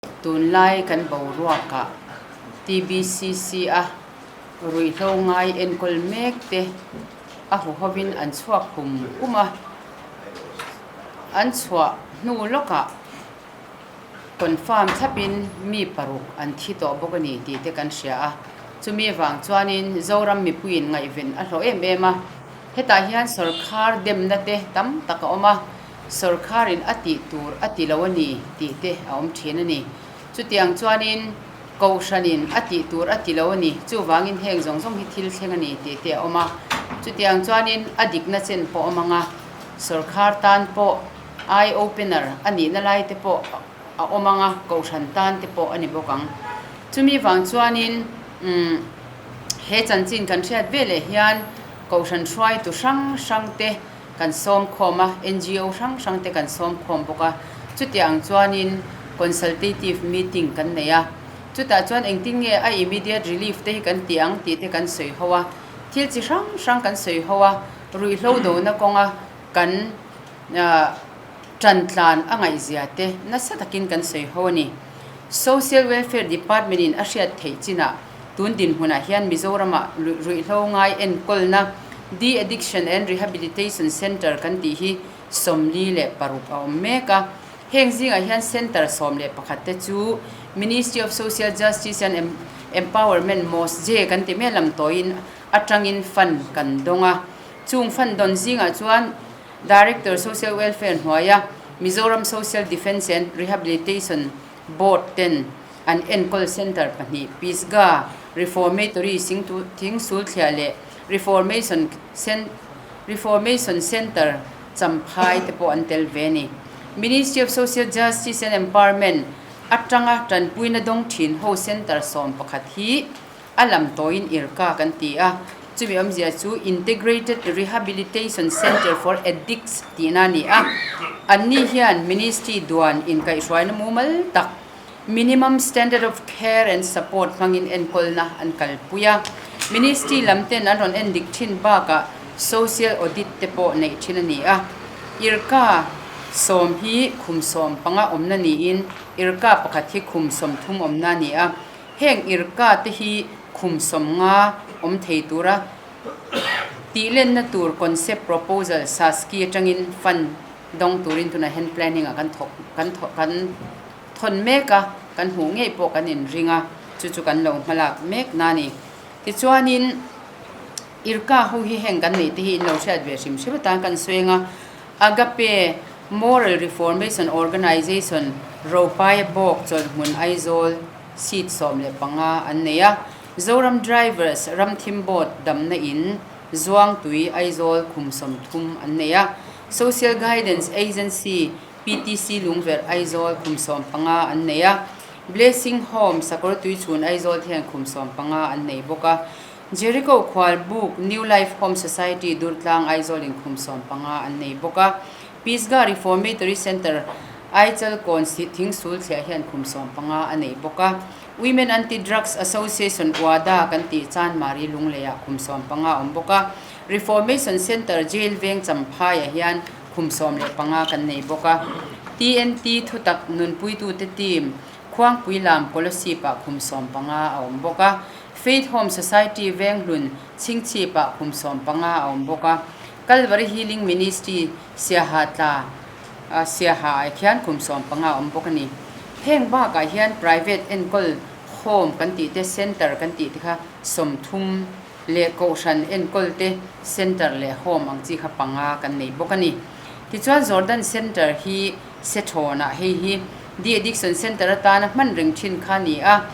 Tunlai kan boruakah TBCC a ruihhlo ngai enkawl mek te a huhovin an chhuak hum hum a, an chhuah hnu lawkah confirm thlapin mi paruk an thi tawh bawk a ni tih te kan hria a, chumi avang chuanin Zoram mipuiin ngaihven a hlawh em em a, hetah hian sawrkhar demna te tam tak a awm a. Sawrkharin a tih tur a ti lo a ni tih te a awm thin a ni. Chutiang chuanin Kohhranin a tih tur a ti lo a ni, chuvangin heng zawng zawng hi thil thleng a ni tih te a awm a. Chutiang chuanin a dikna chen pawh a awm ang a, sawrkhar tan pawh eye opener a nihna lai te pawh a awm ang a, Kohhran tan te pawh a ni bawk ang. Chumi vang chuanin umm he chanchin kan hriat veleh hian Kohhran hruaitu hrang hrang te, kan sawm khawm a, NGO hrang hrang te kan sawm khawm bawk a, chutiang chuanin consultative meeting kan nei a, chutah chuan engtin nge a immediate relief te hi kan tih ang tih te kan sawi ho a, thil chi hrang hrang kan sawi ho a, ruihhlo dona kawnga kan tan tlan a ngaihzia te nasa takin kan sawi ho a ni. Social Welfare Department in a hriat theih chinah Tun dinhmunah hian Mizoramah ruihhlo ngai enkawlna De-addiction and Rehabilitation Centre kan tih hi 46 a awm mek a. Heng zingah hian Centre 11 te chu Ministry of Social Justice and Empowerment, MOSJE, kan ti mai lam tawiin atangin fund kan dawng a. Chung fund dawn zingah chuan Director Social Welfare hnuaia Mizoram Social Defence and Rehabilitation Board ten An enkawl centre pahnih, Pisgah Reformatory Thingsulthliah leh Reformation Reformation Centre Champhai te pawh an tel ve a ni. Ministry of Social Justice and Empowerment atanga tanpuina dawng thin ho centre 11 hi a lam tawiin IRCA kan ti a, chumi awmzia chu Integrated Rehabilitation Centre for Addicts tihna a ni a. Anni hian Ministry duan inkaihhruaina mumal tak Minimum Standard of Care and Support hmangin enkawlna an kalpui a. Ministry lam ten an rawn en dik thin bakah Social Audit te pawh neih thin a ni a. IRCA sawm hi khum 15 awmna niin IRCA pakhat hi khum 30 awmna a ni a. Heng IRCA te hi khum 50 awm thei tura tihlenna tur concept proposal SASCI atangin fund dawng turin tunah hian planning ah kan thawk kan thawk kan thawn mek a, kan hmuh ngei pawh kan inring a, chu chu kan lo hmalak mek na a ni. Tichuanin IRCA ho hi heng kan neih te hi in lo hriat ve hrim hrim atan kan sawi ang a, Agape Moral Reformation Organization Ropaia Bawk Chawlhhmun Aizawl seat 15 an nei a, Zoram Drivers Ramthim Board damna in Zuangtui Aizawl khum 30 an nei a, Social Guidance Agency, PTC Lungverh Aizawl khum 15 an nei a, Blessing Home Sakawr Tuichhun Aizawl te hian khum 15 an nei bawk a, Jericho Khual Buk New Life Home Society Durtlang Aizawl in khum 15 an nei bawk a, Pisgah Reformatory Centre Aichal Kawn Thingsul Thliah hian khum 15 a nei bawk a, Women Anti Drugs Association WADA kan tih Chanmari Lungleiah khum 15 a awm bawk a, Reformation Centre Jail Veng Champhaiah hian khum 15 kan nei bawk a. TNT thutak nunpuitute team Khuangpui lam Kolasib-ah khum 15 a awm bawk a. Faith Home Society Venghlun Chhingchhip-ah khum 15 a awm bawk a. Calvary Healing Ministry Siaha tla Siaha ah khian khum 15 a awm bawk a ni. Heng bakah hian private enkawl home kan tih te, centre kan tih te kha 30 leh kohhran enkawl te centre leh home ang chi kha panga kan nei bawk a ni. Tichuan Jordan Centre hi Sethawnah hei hi De-addiction Centre atana hman reng thin kha a ni a,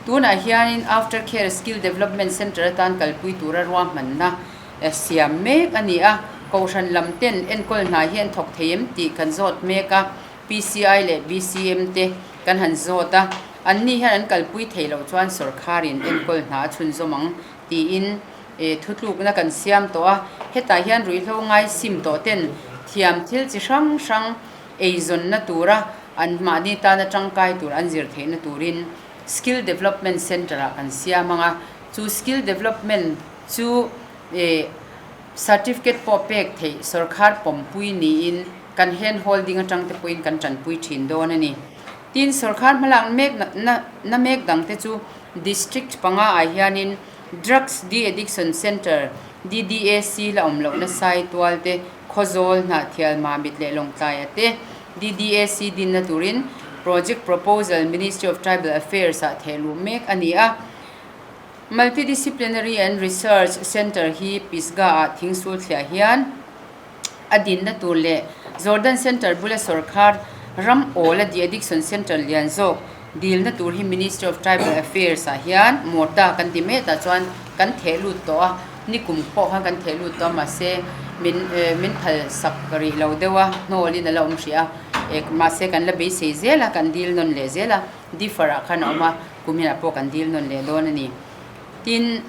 tunah hianin After Care Skill Development Centre atan kalpui tura ruahmanna siam mek a ni a, kohhran lam ten enkawl hna hi an thawk thei em tih kan zawt mek a, PCI leh BCM te kan han zawt a, anni hian an kalpui theih loh chuan sawrkharin enkawl hna a chhunzawm ang tiin thutlukna kan siam tawh a, hetah hian ruihhlo ngai sim tawh ten thiam thil chi hrang hrang eizawnna tura an mahni tana tangkai tur an zir theihna turin Skill Development Centre ah kan siam ang a, chu Skill Development chu Certificate pawh pek theih sawrkhar pawmpui niin kan hand holding atang te pawhin kan tanpui thin dawn a ni. Tin, sawrkar hmalak mek na mek dangte chu District panga ah hianin Drugs De-Addiction Centre, DDAC, la awm lohna Saitual te, Khawzawl, Hnahthial, Mamit leh Lawngtlaia te DDAC dinna turin Project Proposal Ministry of Tribal Affairs ah thehluh mek a ni a. Multidisciplinary and Research Centre hi Pisgah ah thingsul thliah hian a dinna tur leh Jordan Centre bula sawrkhar ram awl a de-addiction centre lian zawk dilna tur hi Ministry of Tribal Affairs ah hian Mawta kan ti mek ah chuan kan theh lut tawh a, nikum pawh khan kan theh lut tawh a mahse min min phal sak rih lo deuh a hnawlin a la awm hrih a mahse kan la beisei zel a kan dil nawn leh zel a differ ah khan a awm a kuminah pawh kan dil nawn leh dawn a ni. Tin.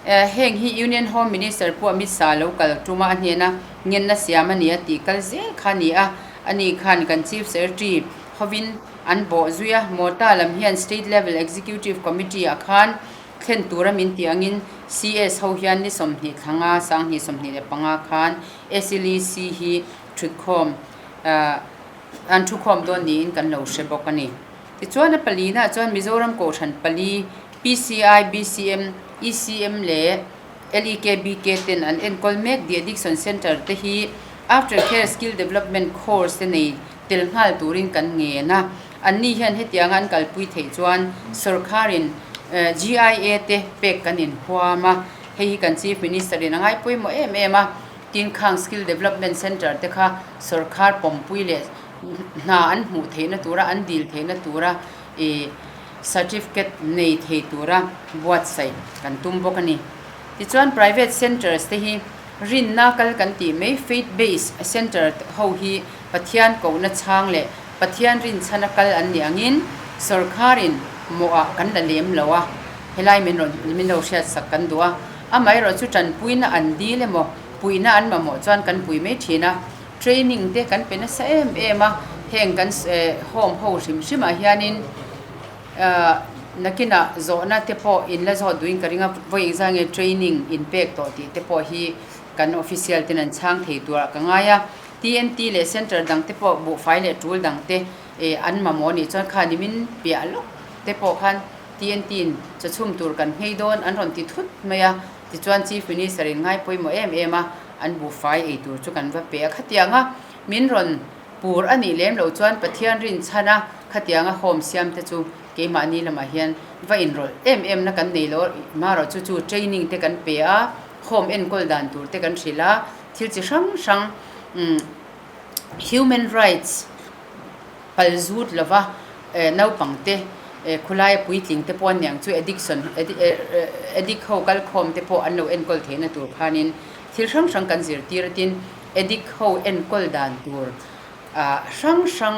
Heng hi Union Home Minister pawh Amit Shah lo kal tuma a hnena ngenna siam a ni a tih kal zel kha a ni a. Ani khan kan Chief Secretary hovin an bawh zui a, Mawta lam hian State Level Executive Committee ah khan thlen tura min tih angin CS ho hian ni 20 thlanga sanghnih 25 khan SLEC hi thutkhawm an thukhawm dawn niin kan lo hre bawk a ni. Tichuan a palina chuan Mizoram Kohhran pali, PCI, BCM, ECM leh LEKBK ten an enkawl mek The Addiction Centre te hi After Care Skill Development Course te nei tel nghal turin kan ngen a. Anni hian hetianga an kalpui theih chuan sawrkharin GIA te pek kan inhuam a, hei hi kan Chief Minister in a ngai pawimawh em em a. Tin khang Skill Development Centre te kha sawrkhar pawmpui leh hna an hmuh theihna tura an dil theihna tura ih certificate nei thei tura buatsaih kan tum bawk a ni. Tichuan private centres te hi rinna kal kan tih mai faith based centre ho hi Pathian kohna chhang leh Pathian rinchhana kal an nih angin sawrkharin mawhah kan la lem lo a, helai min rawn min lo hriatsak kan duh a, amaherawh chu tanpuina an dil emaw puihna an mamawh chuan kan pui mai thin a. Training te kan pe nasa em em a, heng kan home ho hrim hrim ah hianin nakinah zawhna te pawh in la zawt duhin ka ring a, vawi engzah nge training in pek tawh tih te pawh hi kan official ten an chhang thei turah ka ngai a, TNT leh centre dang te pawh buhfai leh tul dang te an mamawh anih chuan kha nimin piah lawk te pawh khan TNT in chawchhum tur kan nghei dawn an rawn ti thut mai a, tichuan Chief Minister in ngai pawimawh em em a. An buhfai ei tur chu kan va pe a, khatianga min rawn pur a nih lem loh chuan Pathian rinchhan a, khatianga home siam te chu keimahni lamah hian va inrawlh em em na kan nei lo marawh chu chu training te kan pe a, home enkawl dan tur te kan hrilh a, thil chi hrang hrang umm human rights pal zut lova naupang te khawlaia puitling te pawh an niang chu addiction addict ho kal khawm te pawh an lo enkawl theihna tur khanin thil hrang hrang kan zirtir a tin addict ho enkawl dan tur ah hrang hrang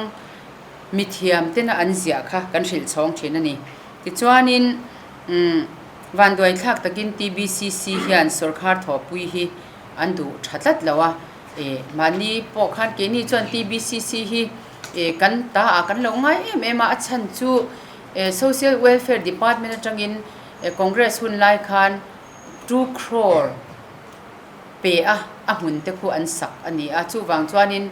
mithiam tena an ziah kha kan hrilh chhawng thin a ni. Tichuanin umm vanduai thlak takin TBCC hian sawrkhar thawhpui hi an duh tha tlat lo a. E mahni pawh khan keini chuan TBCC hi e kan ta ah kan lo ngai em em a, a chhan chu e Social Welfare Department atangin e Congress hun lai khan 2 crore pe a, a hmun te khu an sak a ni a, chuvang chuanin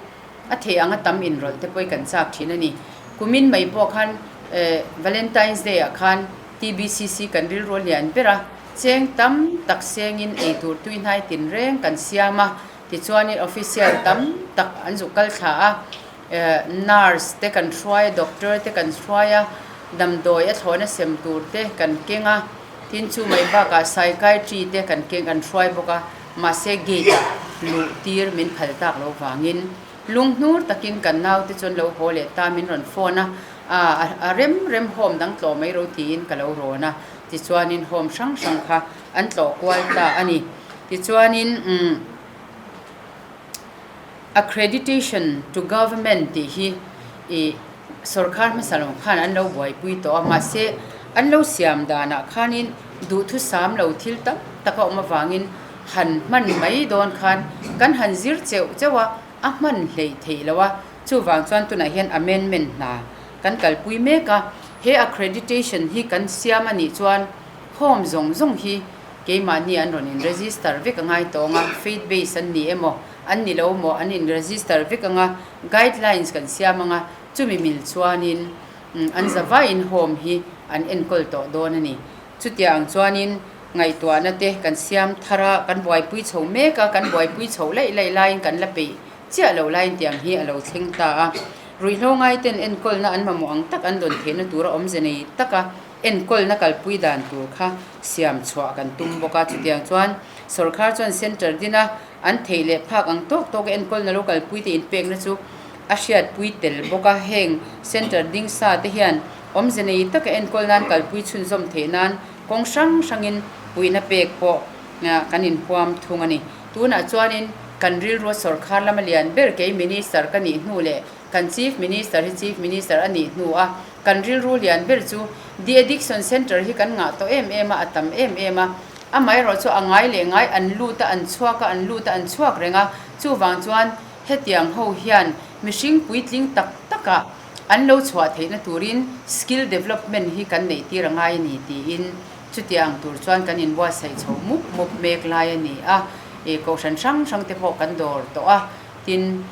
a theih anga tam inrawlh te pawh hi kan chak thin a ni. Kumin mai pawh khan e Valentine's Day ah khan TBCC kan rilru a lian ber a, cheng tam tak sengin eitur tuihnai tinreng kan siam a. Tichuanin official tam tak an zuk kal thla a, nurse te kan hruai a, doctor te kan hruai a, damdawi a thlawhna sem tur te kan keng a, tin chu mai bakah psychiatry te kan keng kan hruai bawk a, mahse gate ah luh tir min phal tak loh vangin lunghnur takin kan naute chuan lo haw leh ta min rawn phone a, a rem rem home dang tlawh mai ro tiin ka lo rawn a, tichuanin home hrang hrang kha an tlawh kual ta a ni. Tichuanin umm accreditation to government tih hi ih sawrkar hmasa lo khan an lo buaipui tawh a mahse an lo siam danah khanin duhthusam lo thil tam tak a awm avangin han hman mai dawn khan kan han zir cheuh cheuh a a hman hleih theih loh a chuvang chuan tunah hian amendment hna kan kalpui mek a he accreditation hi kan siam a nih chuan home zawng zawng hi Keimahni an rawn in register vek a ngai tawng a, faith base an ni emaw, an ni lo maw an in register vek ang a, guidelines kan siam ang a, chumi mil chuanin. An zavaiin home hi an enkawl tawh dawn a ni. Chutiang ang chuanin ngaihtuahna te kan siam thar a, kan buaipui chho mek a, kan buaipui chho laih laih laiin kan la peih chiah loh laiin tiang hi a lo thleng ta a. Ruihhlo ngaiten enkawlna an mamawh ang tak an dawn theihna tura awmze nei taka enkawlna kalpui dan tur kha siam chhuah kan tum bawk a. Chutiang chuan sawrkhar chuan centre dina an theih leh phak ang tawk tawka enkawlna lo kalpui te inpekna chu a hriatpui tel bawk a. Heng centre ding sa te hian awmze nei taka enkawl nan kalpui chhunzawm theih nan kawng hrang hrangin puihna pek pawh kan inhuam thung a ni. Tunah chuanin kan rilrua sawrkhar lama lian ber kei Minister ka nih hnu leh kan Chief Minister hi Chief Minister a nih hnu a kan rilru lian ber chu De-addiction Centre hi kan ngah tawh em em a, a tam em em a. Amaherawh chu a ngai leh ngai an lut a, an chhuak a, an lut a, an chhuak reng a. Chuvang chuan hetiang ho hian mihring puitling tak takah an lo chhuah theihna turin skill development hi kan neih tir a ngai a ni tiin chutiang tur chuan kan inbuatsaih chho mup mup mek lai a ni a. Kohhran hrang hrang te pawh kan dawr tawh a, tin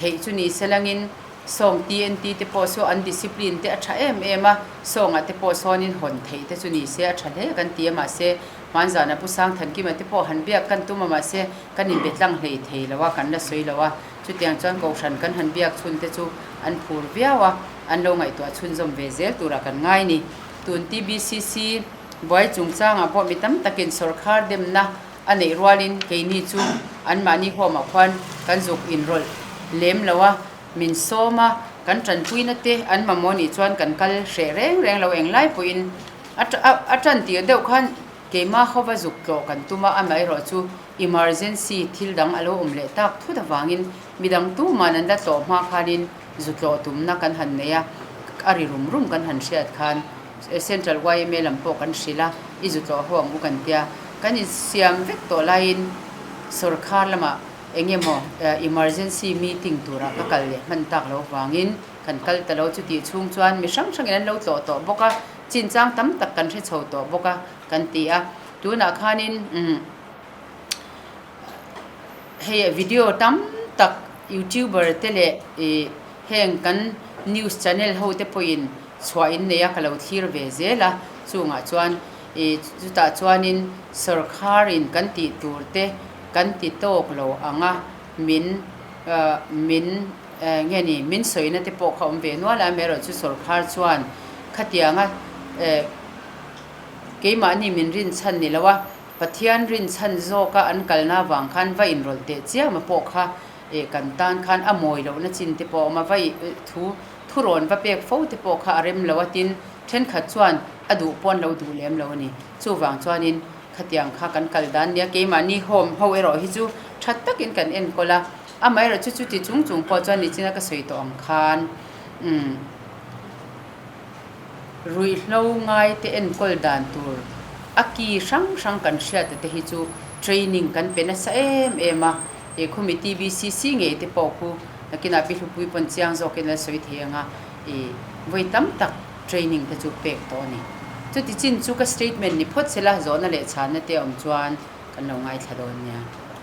theih chu ni se langin Sawng TNT te pawh saw an discipline te a tha em em a, sawngah te pawh sawnin hawn theih te chu ni se a tha hle kan ti a mahse hmanzana Pu Sangthankima te pawh han biak kan tum a mahse kan inbe tlang hlei thei lo a, kan la sawi lo a, chutiang chuan Kohhran kan han biak chhun te chu an phur viau a, an lo ngaihtuah chhunzawm ve zel turah kan ngai ni. Tun TBCC buai chungchangah pawh mi tam takin sawrkhar demna A neih rualin keini chu anmahni huamah khuan kan zuk inrawlh lem lo a, min sawm a, kan tanpuina te an mamawh nih chuan kan kal hreh reng reng lo englai pawhin a tan tir deuh khan keimah hova zuk tlawh kan tum a, amaherawh chu emergency thil dang a lo awm leh tak thut avangin midang tuman an la tlawh hma khanin zu tlawh tumna kan han nei a, a ri rum rum kan han hriat khan Central yma lam pawh kan hrilh a, i zu tlawh ho ang u kan tia. Kan insiam vek tawh laiin sawrkhar lamah eng emaw emergency meeting turah ka kal leh hman tak loh vangin kan kal ta lo. Chutih chhung chuan mi hrang hrangin an lo tlawh tawh bawk a, chinchang tam tak kan hre chho tawh bawk a kan ti a. Tunah khanin umm hei video tam tak youtuber te leh ih heng kan news channel ho te pawhin chhuah in nei a ka lo thlir ve zel a chungah chuan ih chutah chuanin sawrkharin kan tih tur te kan ti tawk lo ang a min ah min eh nge ni min sawina te pawh kha awm ve nual a amaherawh chu sawrkhar chuan khatianga eh keimahni min rinchhan ni lo a Pathian rinchhan zawka an kalna avang khan va inrawlh teh chiam a pawh kha eh kan tan khan a mawi lohna chin te pawh a awm a va thu Thurawn va pek fo te pawh kha a rem lo a tin thenkhat chuan a duh pawh an lo duh lem lo a ni. Chuvang chuanin khatiang kha kan kal dan nia keimahni home ho erawh hi chu tha takin kan enkawl a, amaherawh chu chuti chung chung pawh chuan nichina ka sawi tawh ang khan umm ruihhlo ngai te enkawl dan tur a ki hrang hrang kan hriat te hi chu training kan pe nasa em em a. He khumi TBCC ngei te pawh khu nakinah Pi Hlupui pawn chiang zawkin a sawi thei ang a, i vawi tam tak training te chu pek tawh a ni. Chuti chin chu ka statement ni phawt sela zawhna leh chhanna te a awm chuan kan lo ngaithla dawn nia.